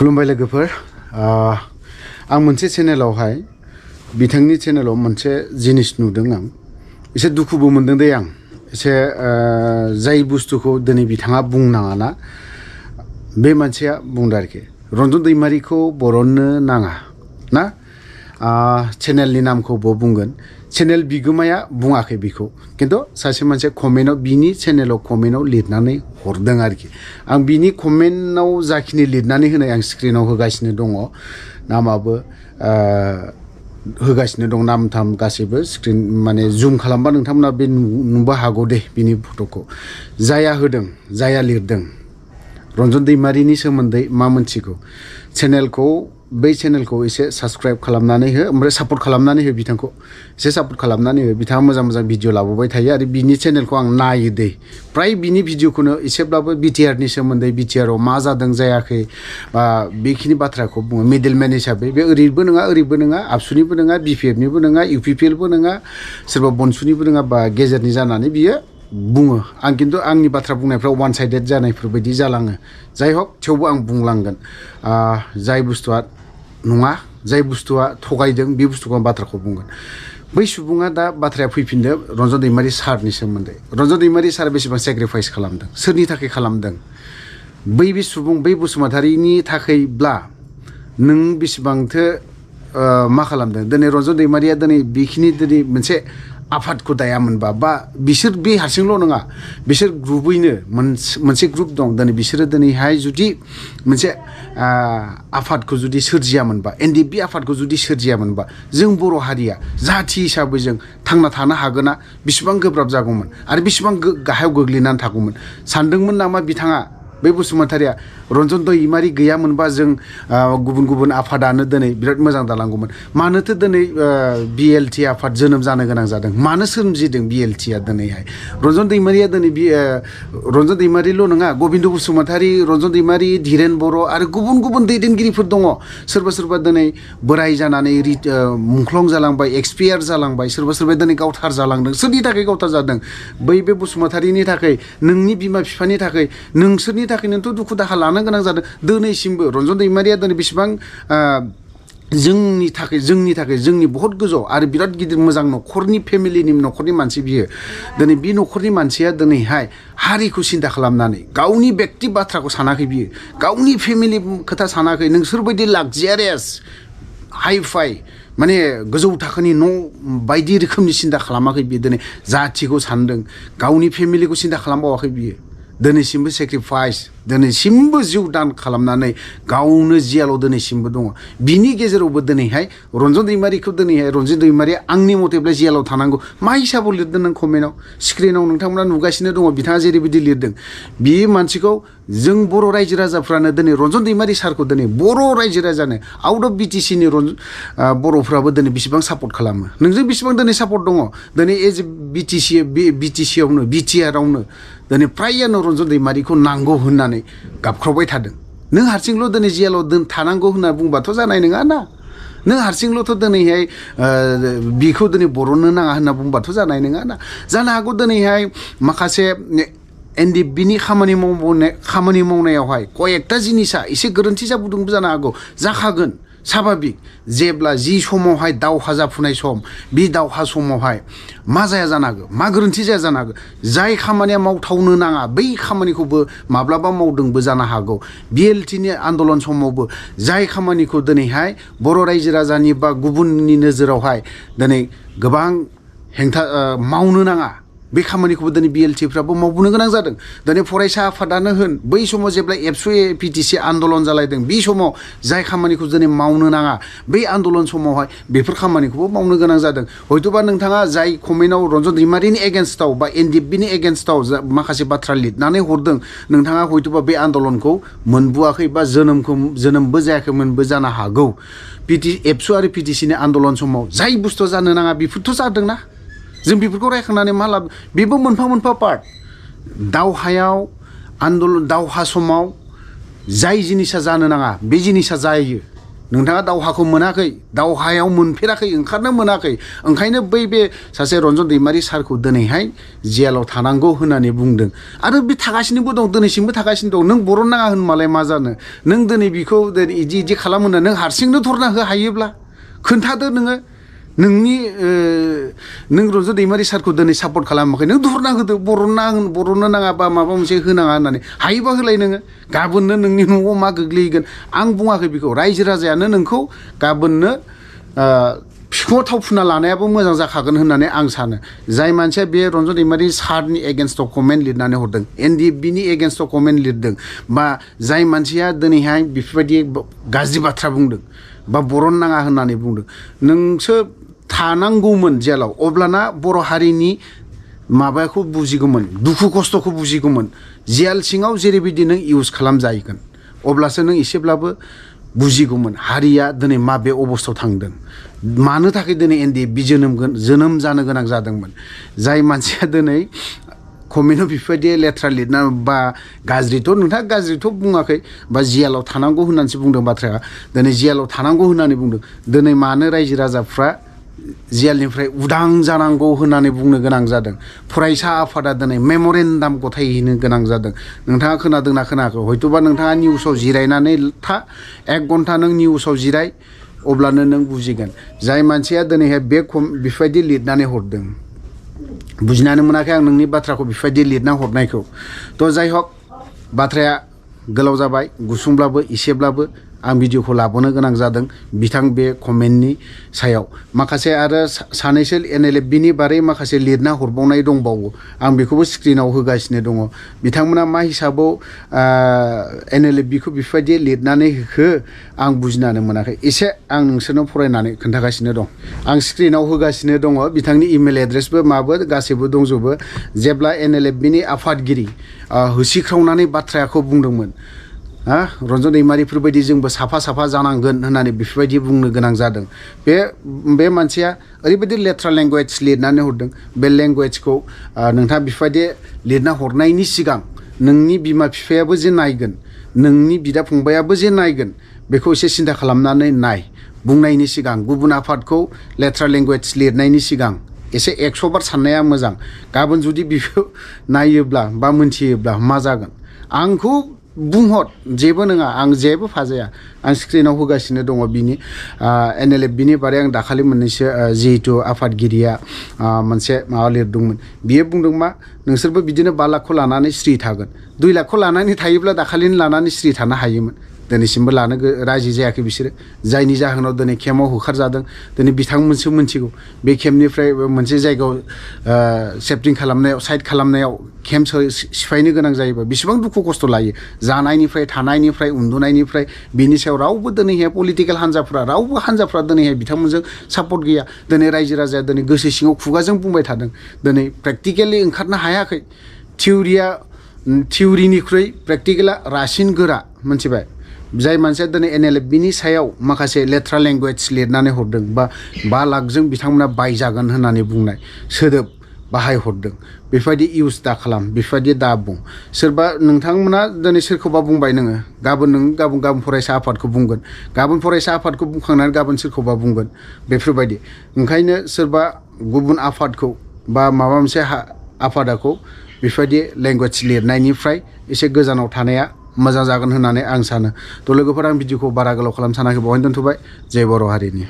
खुलुमबाय लोगोफोर आं मोनसे चेनेलावहाय बिथांनि चेनेलाव मोनसे जिनिस नुदों आं एसे दुखुबो मोनदों दे आं एसे जाय बुस्थुखौ दिनै बिथाङा बुंनाङा ना बे मानसिया बुंदों आरोखि रन्जन दैमारिखौ बरननो नाङा ना चेनेलनि नामखौबो बुंगोन चेनेल बिगोमाया बुङाखै बेखौ खिन्थु सासे मानसिया कमेन्टआव बिनि चेनेलाव कमेन्टआव लिरनानै हरदों आरोखि आं बिनि कमेन्टआव जाखिनि लिरनानै होनाय आं स्क्रिनाव होगासिनो दङ नामाबो होगासिनो दं नाम थाम गासैबो स्क्रिन माने जुम खालामबा नोंथांमोना बे नुबा हागौ दे बिनि फट'खौ जाया होदों जाया लिरदों रन्जन दैमारिनि सोमोन्दै मा मोनथिगौ बै चेनेलखौ एसे साबस्क्राइब खालामनानै हो ओमफ्राय सापर्ट खालामनानै हो बिथांखौ एसे सापर्ट खालामनानै हो बिथाङा मोजां मोजां भिडिअ लाबोबाय थायो आरो बिनि चेनेलखौ आं नायो दे फ्राय बिनि भिडिअखौनो एसेब्लाबो बिटिआरनि सोमोन्दै बिटिआराव मा जादों जायाखै बा बेखिनि बाथ्राखौ बुङो मिडलमेन हिसाबै बे ओरैबो नङा आबसुनिबो नङा बिपिएफनिबो नङा इउपिपिएलबो नङा सोरबा बनसुनिबो नङा बा गेजेरनि जानानै बियो बुङो आं खिन्थु आंनि बाथ्रा बुंनायफ्रा वान साइडेड जानायफोरबायदि जालाङो जाय हक थेवबो आं बुंलांगोन जाय बुस्थुआ नङा जाय बुस्थुआ थगायदों बे बुस्थुखौ आं बाथ्राखौ बुंगोन बै सुबुङा दा बाथ्राया फैफिनदों रन्जन दैमारि सारनि सोमोन्दै रन्जन दैमारि सारा बेसेबां सेक्रिफाइस खालामदों सोरनि थाखाय खालामदों बै सुबुं बै बसुमतारिनि थाखायब्ला नों बेसेबांथो मा खालामदों दिनै रन्जन दैमारिया दिनै बेखिनि दिनै मोनसे आफादखौ दायामोनबा बा बिसोर बे हारसिंल' नङा बिसोर ग्रुपैनो मोनसे ग्रुप दं दिनै बिसोरो दिनैहाय जुदि मोनसे आफादखौ जुदि सोरजियामोनबा एनडिएफबि आफादखौ जुदि सोरजियामोनबा जों बर' हारिया जाथि हिसाबै जों थांना थानो हागोना बेसेबां गोब्राब जागौमोन आरो बेसेबां गाहायाव गोग्लैनानै थागौमोन सानदोंमोन नामा बिथाङा बै बसुमतारिया रन्जन दैमारि गैयामोनबा जों गुबुन गुबुन आफादानो दिनै बिराद मोजां जालांगौमोन मानोथो दिनै बिएलटि आफाद जोनोम जानो गोनां जादों मानो सोमजिदों बिएलटिआ दिनैहाय रन्जन दैमारिया दिनै रन्जन दैमारिल' नङा गबिन्द बसुमतारि रन्जन दैमारि धीरेन बर' आरो गुबुन गुबुन दैदेनगिरिफोर दङ सोरबा दिनै बोराय जानानै मुंख्लं जालांबाय एक्सपायार जालांबाय सोरबा दिनै गावथार जालांदों सोरनि थाखाय गावथार जादों बे बसुमतारिनि थाखाय नोंनि बिमा बिफानि थाखाय नोंसोरनि थाखायनोथ' दुखु दाहा लानो गोनां जादों दिनैसिमबो रन्जन दैमारिया दिनै बेसेबां जोंनि थाखाय जोंनि बहुत गोजौ आरो बिराद गिदिर मोजां न'खरनि मानसि बियो दिनै बे न'खरनि मानसिया दिनैहाय हारिखौ सिन्था खालामनानै गावनि बेक्ति बाथ्राखौ सानाखै बियो गावनि फेमिलि खोथा सानाखै नोंसोरबायदि लाक्जारियास हाइफाइ माने गोजौ थाखोनि न' बायदि रोखोमनि सिन्था खालामाखै बियो दिनै जाथिखौ सानदों गावनि फेमिलिखौ सिन्था खालामबावाखै बियो दिनैसिमबो सेक्रिफाइस दिनैसिमबो जिउ दान खालामनानै गावनो जियालाव दिनैसिमबो दङ बिनि गेजेरावबो दिनैहाय रन्जन दैमारिया आंनि मथेब्ला जियालाव थानांगौ मा हिसाबाव लिरदों नों कमेन्टआव स्क्रिनाव नोंथांमोना नुगासिनो दङ बिथाङा जेरैबायदि लिरदों बे मानसिखौ जों बर' रायजो राजाफ्रानो दिनै रन्जन दैमारि सारखौ दिनै बर' रायजो राजानो आउट अफ बिटिसिनि बर'फ्राबो दिनै बेसेबां सापर्ट खालामो नोंजों बेसेबां दिनै सापर्ट दङ दिनै एज बिटिसिआवनो बिटिआरावनो दिनै फ्रायानो रन्जन दैमारिखौ नांगौ होननानै गाबख्रावबाय थादों नों हारसिंल' दिनै जियालाव थानांगौ होनना बुंबाथ' जानाय नङा ना नों हारसिंल'थ' दिनैहाय बिखौ दिनै बरननो नाङा होनना बुंबाथ' जानाय नङा ना जानो हागौ दिनैहाय माखासे एनडिएफबिनि खामानि मावनायावहाय कयेकथा जिनिसा एसे गोरोन्थि जाबोदोंबो जानो हागौ जाखागोन साभाबिक जेब्ला जि समावहाय दावहा जाफुनाय सम बे दावहा समावहाय मा जाया जानो हागौ मा गोरोन्थि जाया जानो हागौ जाय खामानिया मावथावनो नाङा बै खामानिखौबो माब्लाबा मावदोंबो जानो हागौ बिएलटिनि आन्दलन समावबो जाय खामानिखौ दिनैहाय बर' रायजो राजानि बा गुबुननि नोजोरावहाय दिनै गोबां हेंथा मावनो नाङा बे खामानिखौबो दिनै बिएलटिफ्राबो मावबोनो गोनां जादों दिनै फरायसा आफादानो होन बै समाव जेब्ला एबसु पिटिसि आन्दलन जालायदों बे समाव जाय खामानिखौ दिनै मावनो नाङा बै आन्दलन समावहाय बेफोर खामानिखौबो मावनो गोनां जादों हयथ'बा नोंथाङा जाय कमेन्टआव रन्जन दैमारिनि एगेन्स्टआव बा एनडिएफबिनि एगेन्स्टआव माखासे बाथ्रा लिरनानै हरदों नोंथाङा हयथ'बा बे आन्दलनखौ मोनबोआखै बा जोनोमबो जायाखैमोनबो जानो हागौ एबसु आरो पिटिसिनि आन्दलन समाव जाय बुस्थु जानो नाङा बेफोरथ' जादोंना जों बेफोरखौ रायखांनानै मा लाब बेबो मोनफा पार्ट दावहा समाव जाय जिनिसा जानो नाङा बे जिनिसा जायो नोंथाङा दावहाखौ मोनाखै दावहायाव मोनफेराखै ओंखारनो मोनाखै ओंखायनो बे सासे रन्जन दैमारि सारखौ दिनैहाय जेलाव थानांगौ होननानै बुंदों आरो बे थागासिनोबो दं दिनैसिमबो थागासिनो दं नों बरन नाङा होनमालाय मा जानो नों दिनै बिखौ इदि खालामो नों हारसिंनो धरना हो हायोब्ला खोन्थादो नोङो नोंनि नों रन्जन दैमारि सारखौ दिनै सापर्ट खालामाखै नों धरना होदो बरननो नाङा बा माबा मोनसे होनाङा होननानै हायोबा होलाय नोङो गाबोननो नोंनि न'आव मा गोग्लैगोन आं बुङाखै बेखौ रायजो राजायानो नोंखौ गाबोननो बिखुङाव थाव फुना लानायाबो मोजां जाखागोन होननानै आं सानो जाय मानसिया बे रन्जन दैमारि सारनि एगेन्स्टआव कमेन्ट लिरनानै हरदों NDFBनि एगेन्स्टआव कमेन्ट लिरदों बा जाय मानसिया दिनैहाय बेफोरबायदि गाज्रि बाथ्रा बुंदों बा बरन नाङा होननानै बुंदों नोंसो थानांगौमोन जेलाव अब्लाना बर' हारिनि माबाखौ बुजिगौमोन दुखु खस्थ'खौ बुजिगौमोन जेल सिङाव जेरैबायदि नों इउज खालामजाहैगोन अब्लासो नों एसेब्लाबो बुजिगौमोन हारिया दिनै माबे अबस्थायाव थांदों मानो थाखाय दिनै NDFB जोनोम जानो गोनां जादोंमोन जाय मानसिया दिनै कमेन्टआव बेफोरबायदि लेथ्रा लिरना बा नोंथाङा गाज्रिथ' बुङाखै बा जेलाव थानांगौ होननानैसो बुंदों बाथ्राया दिनै जेलाव थानांगौ होननानै बुंदों दिनै मानो रायजो राजाफ्रा जेलनिफ्राय उदां जानांगौ होननानै बुंनो गोनां जादों फरायसा आफादा दिनै मेम'रेन्डाम गथायहैनो गोनां जादों नोंथाङा खोनादोंना खोनायाखै हयथ'बा नोंथाङा निउसाव जिरायनानै था 1 घन्टा नों निउसाव जिराय अब्लानो नों बुजिगोन जाय मानसिया दिनैहाय बेफोरबायदि लिरनानै हरदों बुजिनानै मोनाखै आं नोंनि बाथ्राखौ बेफोरबायदि लिरना हरनायखौ थ' जाय हक बाथ्राया गोलाव जाबाय गुसुंब्लाबो एसेब्लाबो आं भिडिअखौ लाबोनो गोनां जादों बिथां बे कमेन्टनि सायाव माखासे आरो सानैसो NLFBनि बारै माखासे लिरना हरबावनाय दंबावो आं बेखौबो स्क्रिनाव होगासिनो दङ बिथांमोना मा हिसाबाव NLFBखौ बेफोरबायदि लिरनानै हो आं बुजिनानै मोनाखै एसे आं नोंसोरनो फरायनानै खोन्थागासिनो दं आं स्क्रिनाव होगासिनो दङ बिथांनि इमेल एड्रेसबो माबो गासैबो दंजोबो जेब्ला NLFBनि आफादगिरि होसिख्रावनानै बाथ्राखौ बुंदोंमोन रन्जन दैमारिफोरबायदि जोंबो साफा जानांगोन होननानै बेफोरबायदि बुंनो गोनां जादों बे मानसिया ओरैबायदि लेथ्रा लेंगुवेज लिरनानै हरदों बे लेंगुवेजखौ नोंथाङा बेफोरबायदि लिरना हरनायनि सिगां नोंनि बिमा बिफायाबो जे नायगोन नोंनि बिदा फंबायाबो जे नायगोन बेखौ एसे सिन्था खालामनानै नाय बुंनायनि सिगां गुबुन आफादखौ लेथ्रा लेंगुवेज लिरनायनि सिगां एसे 100 बार साननाया मोजां गाबोन जुदि बेखौ नायोब्ला बा मोनथियोब्ला मा जागोन आंखौ बुंहर जेबो नङा आं जेबो फाजाया आं स्क्रिनाव होगासिनो दङ बिनि NLFBनि बारै आं दाखालि मोननैसो जिहेतु आफादगिरिया मोनसे माबा लिरदोंमोन बियो बुंदों मा नोंसोरबो बिदिनो 5 लाखखौ लानानै स्रि थागोन 2 लाखखौ लानानै थायोब्ला दाखालिनो लानानै स्रि थानो हायोमोन दिनैसिमबो लानो राजि जायाखै बिसोरो जायनि जाहोनाव दिनै केम्पआव होखारजादों दिनै बिथांमोनसो मिथिगौ बे केम्पनिफ्राय मोनसे जायगायाव सेफटिं खालामनायाव साइड खालामनायाव केम्प सिफायनो गोनां जायोबा बेसेबां दुखु खस्थ' लायो जानायनिफ्राय थानायनिफ्राय उन्दुनायनिफ्राय बिनि सायाव रावबो दिनैहाय पलिटिकेल रावबो हान्जाफ्रा दिनैहाय बिथांमोनजों सापर्ट गैया दिनै रायजो राजाया दिनै गोसो सिङाव खुगाजों बुंबाय थादों दिनै प्रेक्टिकेलि ओंखारनो हायाखै थिउरिनिख्रुइ प्रेक्टिकेला रासिन गोरा मोनथिबाय जाय मानसिया दिनै NLFBनि सायाव माखासे लेथ्रा लेंगुवेज लिरनानै हरदों बा 5 लाखजों बिथांमोना बायजागोन होननानै बुंनाय सोदोब बाहायहरदों बेफोरबायदि इउज दा खालाम बेफोरबायदि दा बुं सोरबा नोंथांमोना दिनै सोरखौबा बुंबाय नोङो गाबोन फरायसा आफादखौ बुंगोन गाबोन फरायसा आफादखौ बुंखांनानै गाबोन सोरखौबा बुंगोन बेफोरबायदि ओंखायनो सोरबा गुबुन आफादखौ बा माबा मोनसे आफादखौ बेफोरबायदि लेंगुवेज लिरनायनिफ्राय एसे गोजानाव थानाया मोजां जागोन होननानै आं सानो थ' लोगोफोर आं भिडिअखौ बारा गोलाव खालामनो सानाखै बेवहायनो दोनथ'बाय जय बर' हारिनि